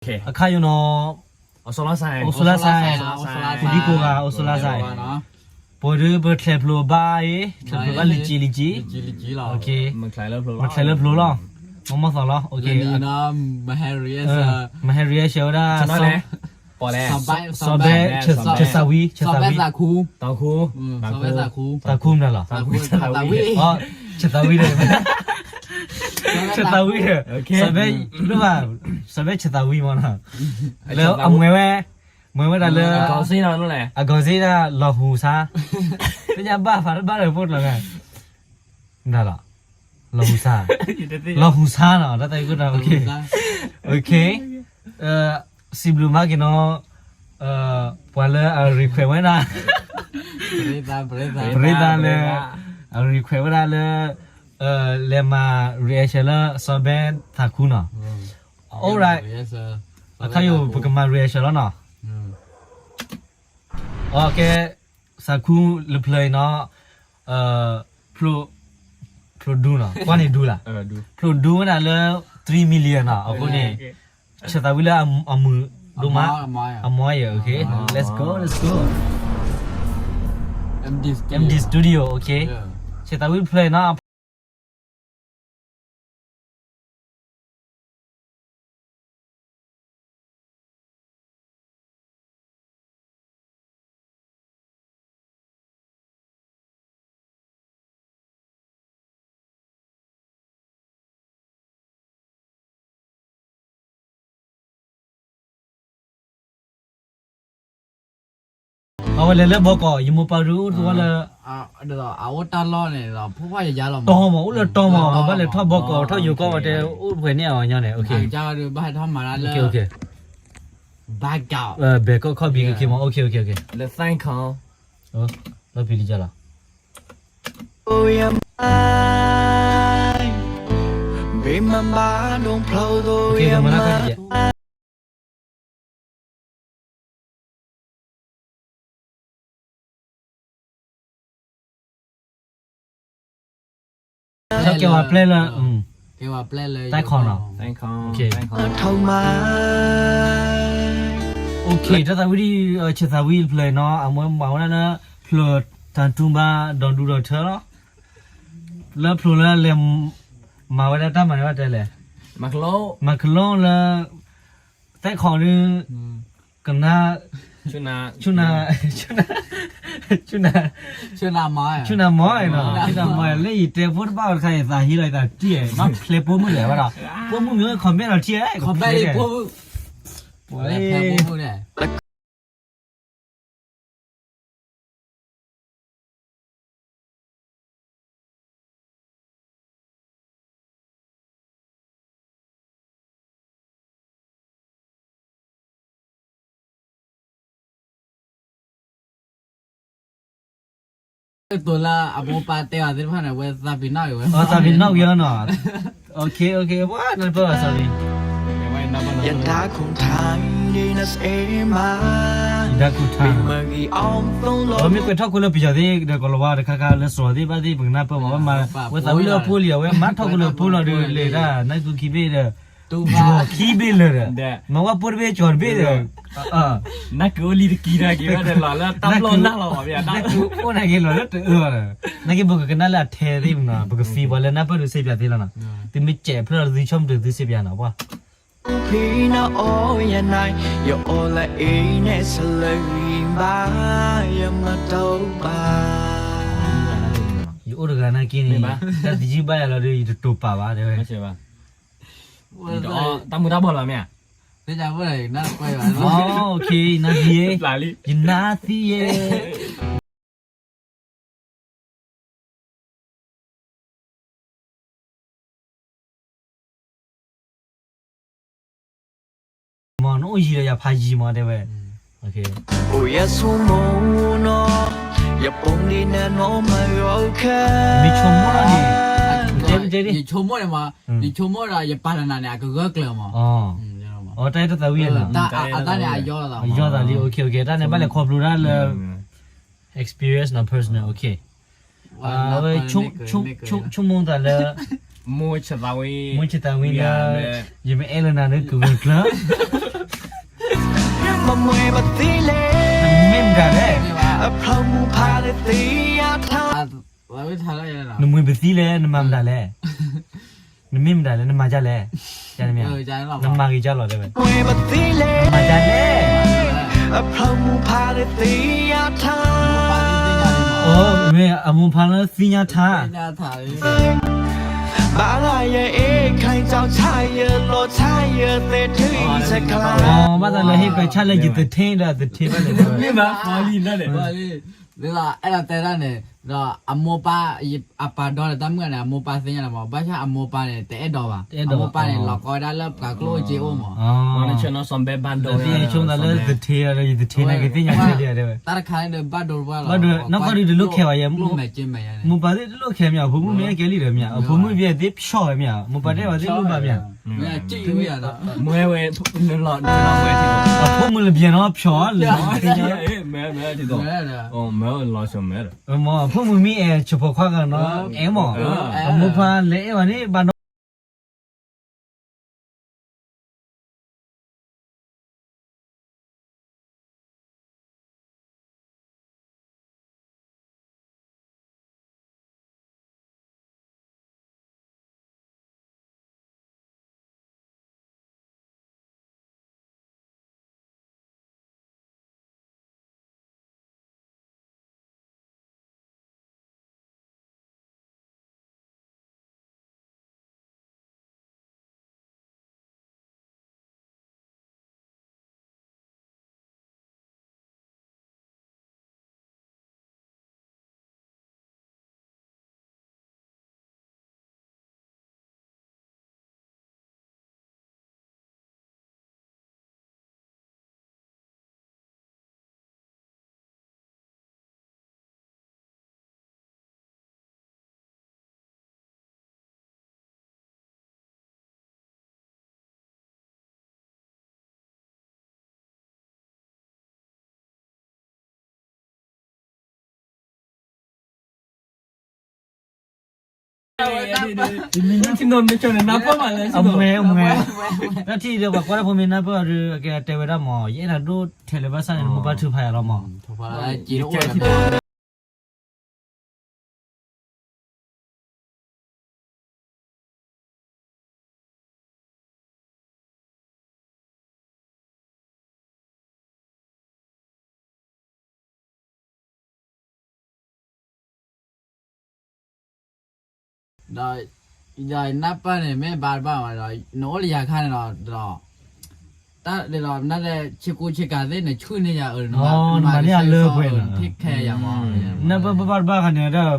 အခါယိနီၤ, အိၣ်စူၤလါစဲ, အိၣ်စူၤလါစဲ, ပူၤဒံကိးဂၤ အိၣ်စူၤလါစဲ, ပှၤဒုးပချဲးဖျိးဘၣ်အံၤ, ချဲးဖျိးဘၣ်လံကံလံကံ, မၤချဲးလၢဖျိးလီၤ, မၤမီၢ်သီလီၤ, မၤဟဲ reaction ဝဲဒၣ် စီၤဘဲ ဆဲးသးဝံ, ဆဲးသးဝံ, သးခူမနုၤလီၤ, ဆဲးသးဝံဒီး, ဆဲးသးဝံဒီး, စီၤဘဲ, စီၤဘဲ ဆဲးသးဝံမနီၤ, လၢအမွဲဝဲ, မွဲဝဲဒၣ်လၢ, အဂီၤစ့ဒၣ်လီၤဟူဆါ, သ့ၣ်ညါဘၣ်ဖးတဘၣ်လၢဖိတလီၤ, မနုၤလီၤ, လီၤဟူဆါ, လီၤဟူဆါနီၤ, တၢ်သးဝံကီးနီၤ, စံးဘျုးမးက့ၤနီၤ, ပှၤလၢအ request ဝဲဒၣ်, ပရ့သးလၢ, အ request ဝဲဒၣ်လၢ, လဲၤမၤ reaction လၢစီၤဘဲသးခူနီၤ, alright, အခါယိပကမၤ reaction လီၤနီၤ, အကဲ, သးခူလၢဖျၢၣ်အံၤနီၤ, ဖျိး, ဖျိးဒူနီၤ, ကွၢ်န့ၣ်ဒူလၢ်, ဖျိးဒူဝဲဒၣ်လၢ three million နီၤ, အဃိန့ၣ်, ဆဲးသးဝံလၢအမုာ်ဒိၣ်မး, အမီၢ်ယဲ, okay, let's go, let's go, M D Studio, okay, ဆဲးသးဝံဖျၢၣ်အံၤနီၤ အဝဲလဲၤလၢဘီကီး ယမိၢ်ပၢ်ဒုးအိၣ်သဝီလၢ, အဝဲတၢ်လီၢ်န့ၣ်ဒီး ဖိခွါယယါလီၤမး, တီၤမး အိၣ်လၢတီၤမး, ဘၣ်လဲၤထီၣ်ဘီကီး ထီၣ်ယိၤကီၢ်ဝဲတဲ အိၣ်ဖှဲးန့ၢ်အီၤညီန့ၣ်, ဘဲကီၢ်ခီၣ်ဘံက့ၤမး, လၢသဲခီ, လီၤပံၤလံလီၤ, မၤဘၣ်ဒိဖျိးဒိယမါ ကဲဝဲပျဲလၢ, တၢ်ခီနီၤ, တၢ်သးဝံဒ်, ဆဲးသးဝံဖျၢၣ်နီၤ, အမ့ၢ်မၤဝဲဒၣ်လၢ, ဖျိးတၢ်တူၢ်ဘၣ်ဒီးဒူဒီးထၢလီၤ, လၢဖျိးလၢလဲၤ, မၤဝဲဒၣ်တၢ်မၤန့ၣ်ဘၣ်တဲလဲၣ်, မၤကလီလၢ, သဲခီဒုး, ကနၣ်, ဆူနၢ, ဆူနၢမီၢ်နီၤ, ဆူနၢမီၢ်, လၢယတဲဖိတဘၣ်တခါအံၤ သးဟ့လီၤယသးတံၢ်, ဘၣ်ဖျဲးပိာ်မုၣ်လဲၣ်ဘၣ်ဒီး, ပိာ်မုၣ်မ့ၢ်ဝဲ comment လီၤထံၣ်, comment ပိာ်မုၣ်န့ၣ် တိၤလၢအမိၢ်ပၢ်တဲအီၤသ့ၣ်တဖၣ်န့ၣ် ဝဲသးပ့ၤနီၣ်က့ၤဝဲ, သးပ့ၤနီၣ်က့ၤအီၤနီၤ, ပှၤနၢ်ပၢၢ်ဘၣ် sorry, ယဒါခုန်ထါ, မ့ၢ်ကွဲးထီၣ်ခိၣ်လၢပယီၤသ့ၣ်ဒီး ကိၤလၤဝါတခါခါလၢစိၤသ့ၣ်တဖၣ်သ့ၣ် ပကနၢ်ပၢၢ်မး, ဝဲသးဝံလၢအဖိလံၤ အဝဲမၤထီၣ်ခိၣ်လၢအဖိလီၤဒီး လဲၤတၢ်နၢ်ကုခံဘ့ၣ်ဒီး, ယီၤခံဘ့ၣ်လၢာ်ဒီး, မ့ၢ်ဝဲဖိတဘ့ၣ်ကီၤတဘ့ၣ်ဒီး, နၢ်ကုအိၣ်လံတကံတၢ်က့ၤဝဲဒီးလီၤလၢတၢ်ဘျီၣ်, နၢ်ကုအိၣ်နၢ်က့ၤလီၤလၢတအၢဒီး, နၢ်က့ၤပကကနၣ်လၢအထဲသ့ၣ်မနီၤ, ပကသံပှၤလၢနၢ်ပၢၢ်ဒုးစ့ပၠးသ့လီၤနီၤ, သုမ့ၢ်စဲးဖျၢၣ်သုဆီမတၤသုစ့ပၠးနီၤ, ပှၤ ယအိၣ်တဂၤနာ်က့န့ၣ်, တၢ်တယုၢ်ဘၣ်ယၤလီၤဒီး ယတတိာ်ပာ်ဘၣ်တဲဝဲ, တၢ်မူၤတၢ်ဘှီၣ်လီၤမ့ၢ်ဧါ, ယနါသံယဲ, ယနါသံယဲ မ့ၢ်နအိၣ်ယံၤဒီးယၤဖးယံၤမးတဲဝဲ, ယဆိကမိၣ်နီၤ, ယပိာ်န့ၢ်နနီၢ်မၤဂီၤခဲ, မ့ၢ်ဆိကမိၣ်လီၤန့ၣ်, ယဆိကမိၣ်န့ၣ်မး, ယဆိကမိၣ်ဒီးယပာ်လီၤနၤန့ၣ် အကဂၢၢ်ကျၢၤမး, အတၢ်အဲၣ်တၢ်သးဝံၣ်နီၤ, အယီၤသးလံ, အတၢ်န့ၣ်ဘၣ်လဲၤခီဖျိတၢ်လၢ experience နီၤ personal, okay, ဝဲ, ဆိကမိၣ်သးလၢ, မိၢ်ဆဲးသးဝံလၢ, ယမ့ၢ်အဲၣ်လၢနၤန့ၣ် ကဂၢၢ်ကျၢၤ နမ့ၢ်မတၤလဲၣ်, နမှံပသံလဲၣ်, နမၤမတၤလဲၣ်, နမ့ၢ်မတၤလဲၣ်, နမၤဒ်လဲၣ်, နမၤဂ့ၤကၢ်လီၤတဲဝဲ, နမၤဒ်လဲၣ်, မ့ၢ်အမိၢ်ဖါလၢသ့ၣ်ညါထါ ဘၣ်သးလၢဟ့ၣ် ဘၣ်သးလၢဟ့ၣ်ပှဲၤဆၣ်လၢယသထ့ဒီးသထ့ဘၣ်န့ၣ်, မ့ၢ်ဘၣ်ဖီလံန့ၣ်, ဒီးအဲၣ်ဒိးတဲဒၣ်န့ၣ်, ဒီးအမိၢ်ပၢ်, အပၢ်ဒီးတၢ်မုၣ်န့ၣ် အမိၢ်ပၢ်သ့ၣ်ညါလီၤမး, ဘၣ်ဆၣ်အမိၢ်ပၢ်န့ၣ် တအဲၣ်ဒိးဘၣ်, အမိၢ်ပၢ်န့ၣ် လီၤကီဝဲဒၣ်လၢပှၤကျိၣ်အိၣ်စ့အိၣ်မး, ဆိကမိၣ်သးလၢသထ့ဒီးယသထ့န့ၣ် ကသ့ၣ်ညါထဲဒၣ်တဲဝဲ, တၢ်တခါန့ၣ်ဒီးဘၣ်ဒိတပှၢ်လီၤ, နီၢ်ကီၢ်ဒုးတလိၣ်ခဲဘၣ်ယဲ, မိၢ်ပၢ်သ့ၣ်တလိၣ်ခဲမ့ၢ်, အဖိမုၣ်မ့ၢ်ကဲလံဒီးမ့ၢ်, အဖိမုၣ်ဘၣ်သ့ၣ်ဖျီၣ်ဝဲမ့ၢ်, မိၢ်ပၢ်တဲဝဲသ့ၣ်လိၣ်ဘၣ်မ့ၢ်, မ့ၢ်ဝဲ အဖိမုၣ်လၢဘျဲၣ်နီၤဖျီၣ်လၢ, မ့ၢ်လီၤဆီမဲဒီး, မ့ၢ်အဖိမုၣ်မ့ၢ်အဲၣ်ဆိဖိခွါဂၤနီၤ, အဲၣ်မး, အမိၢ်ပၢ်လဲၤအဲၣ်ဝဲန့ၣ်ဘၣ်နီၤ ထံၣ်ဒီးပှၤကွၢ်တၢ်ဖိမ့ၢ်နၢ်ပၢၢ်အီၤဒီး အကတဲဝဲဒၣ်မး ယအဲၣ်နၤဒိၣ်ထဲလၢၤဘၣ်ဆၣ်န့ၣ် နမိၢ်ပၢ်ထုးဖးယၤလီၤမး. ဒီး ဒီးနၢ်ပၢၢ်န့ၣ် မ့ၢ်ဘၣ်တဘၣ်ဝဲဒီး နအိၣ်လၢယၤခါန့ၣ်ဒီး ဒီး တၢ်ဒ်သိး နဆ့ကူဆ့ကၤသ့ၣ်န့ၣ် ဆှုၣ်န့ၢ်ယၤအၢ နမၤန့ၢ်ယၤလၢပှဲၤနီၤ နၢ်ပၢၢ်ဘၣ်တဘၣ်ခါန့ၣ်ဒီး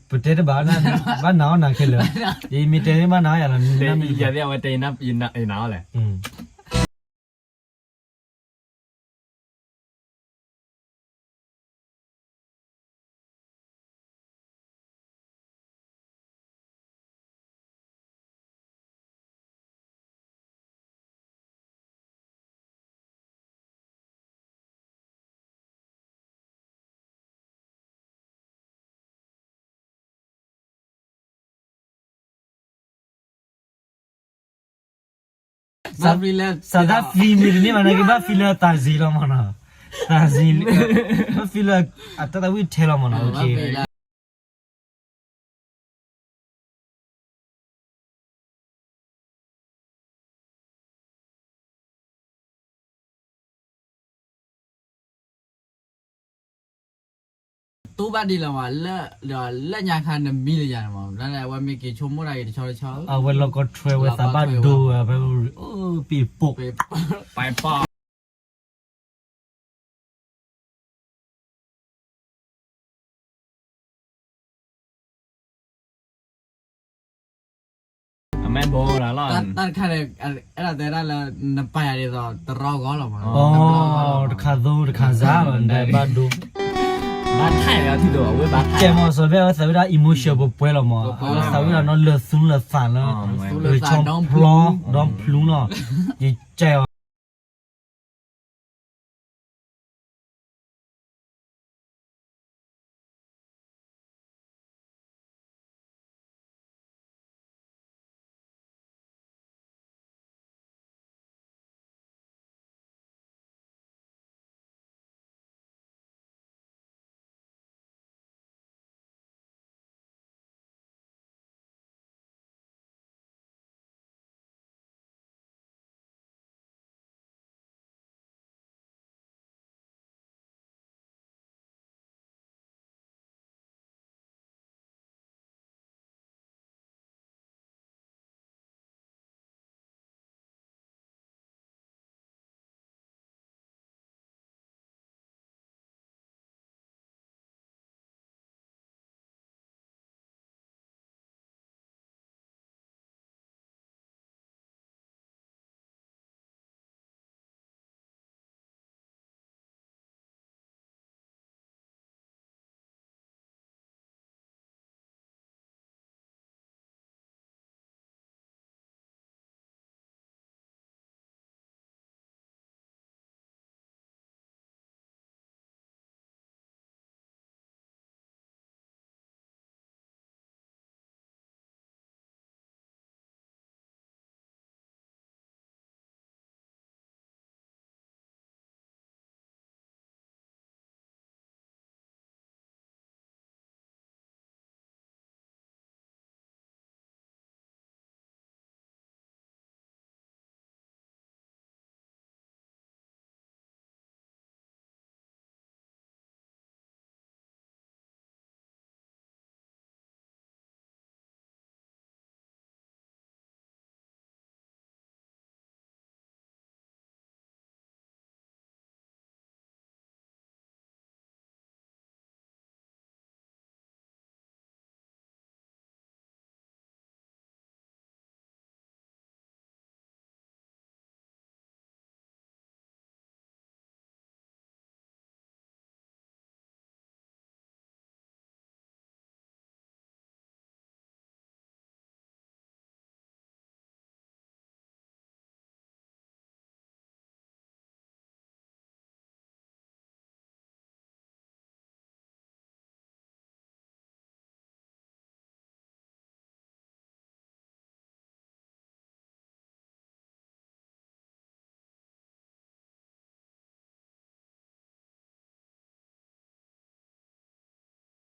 ပတဲတဘၣ် ဘၣ်နၤအီၣ်နၤခဲလၢာ် ယမ့ၢ်တဲန့ၣ်ဘၣ်နၤအီၣ်ယၤလီၤ နမ့ၢ်တဲ စးဒၣ် free မ့ၢ်တန့ၢ်ဘၣ် နကဘၣ် free လၢသးစ့လီၤမးနီၤ သးစ့ ဘၣ် free လၢအတၢ်သးဝံၣ်ထဲလီၤမးနီၤ တူၢ်ဘၣ်ဒ်လီၤမး လၢညါခါနမံလၢယၤန့ၣ်မး အဝဲမ့ၢ်က့ၤဆိကမိၣ်တၢ်ဂ့ၤတဆီတဆီ အဝဲလီၢ်ကီၢ်ထွဲဝဲသးဘၣ်ဒိဝဲ ပ့ၤပိာ် ပပ အမဲဘိလီၤ တၢ်တခါန့ၣ် အဲၣ်ဒိးတဲဒၣ်လၢ နပာ်ယၤဒ်သိး တရီဂီၢ်လီၤမး တခါသိတခါစၢ်လီၤ နဘၣ်ဒိ ဘၣ်ထဲးလီၤထံၣ်ဒီး အဝဲဘၣ်ထဲး ကဲမး စီၤဘဲအဝဲသးဝံၣ်ဒၣ် emotion ပှဲၤပှဲၤလီၤမး အဝဲသးဝံၣ်ဒၣ်နီၢ်လၢာ်သူလၢာ်သးလၢ လၢာ်ဆီဖျီ ဒီဖျူလီၤ ယကဲအီၤ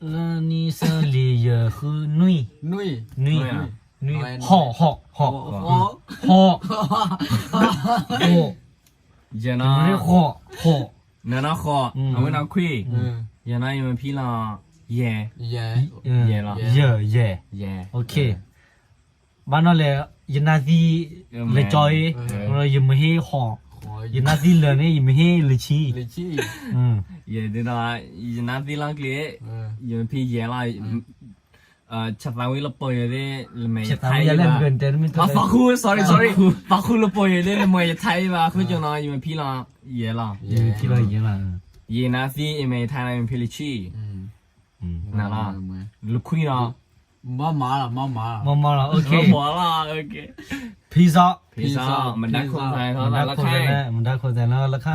လၢနံၣ်သၢလံယဲၢ်ဃုနွံ, နွံ, နွံ, ဟီၣ်, ဟီၣ်, ဟီၣ်, ဟီၣ်, ဟီၣ်, ယဲၢ်နီၤ, ဟီၣ်, ဟီၣ်, နနီၤဃိး, အဝဲနီၤခွံ, ယဲၢ်နီၤ ယမ့ၢ်ဖံလီၤ, ယဲၢ်, ယဲၢ်လီၤ, ယဲၢ်, ယဲၢ်, ဘၣ်နီၤလဲၣ်, ယနါသံလၢာ်ကၠီအံၤ, ယမ့ၢ်ဟ့ၣ်ဟီၣ်, ယနါသံလၢာ်န့ၣ် ယမ့ၢ်ဟ့ၣ်လၢာ်ဆံ, ယဲၢ်ဒ်ဒီး, ယနါသံလီၤကျ့, ယမ့ၢ်ဖံယဲၢ်လီၤ, ဆဲးသးဝံၣ်လၢပှဲၤယဲၢ်သ့ၣ် လၢမဲာ်ယထါအံၤဘၣ်, သးဃူ sorry sorry, သးဃူလၢပှဲၤယဲၢ်သ့ၣ် လၢမဲာ်ယထါအံၤဘၣ် အဃိကၠိနီၤ ယမ့ၢ်ဖံလီၤ, ယဲၢ်လီၤ, ယဲၢ်လီၤ, ယနါသံ ယမဲာ်ယထါ ယမ့ၢ်ဖံလၢာ်ဆံ, နလီၤ, လၢခွံလီၤ, မၤမၤလီၤ, မၤမၤလီၤ, ဖံစီ, ဖံစီ, မဒါခိၣ်သဲးလီၤ, မဒါခိၣ်သဲးလီၤ, လၢခါ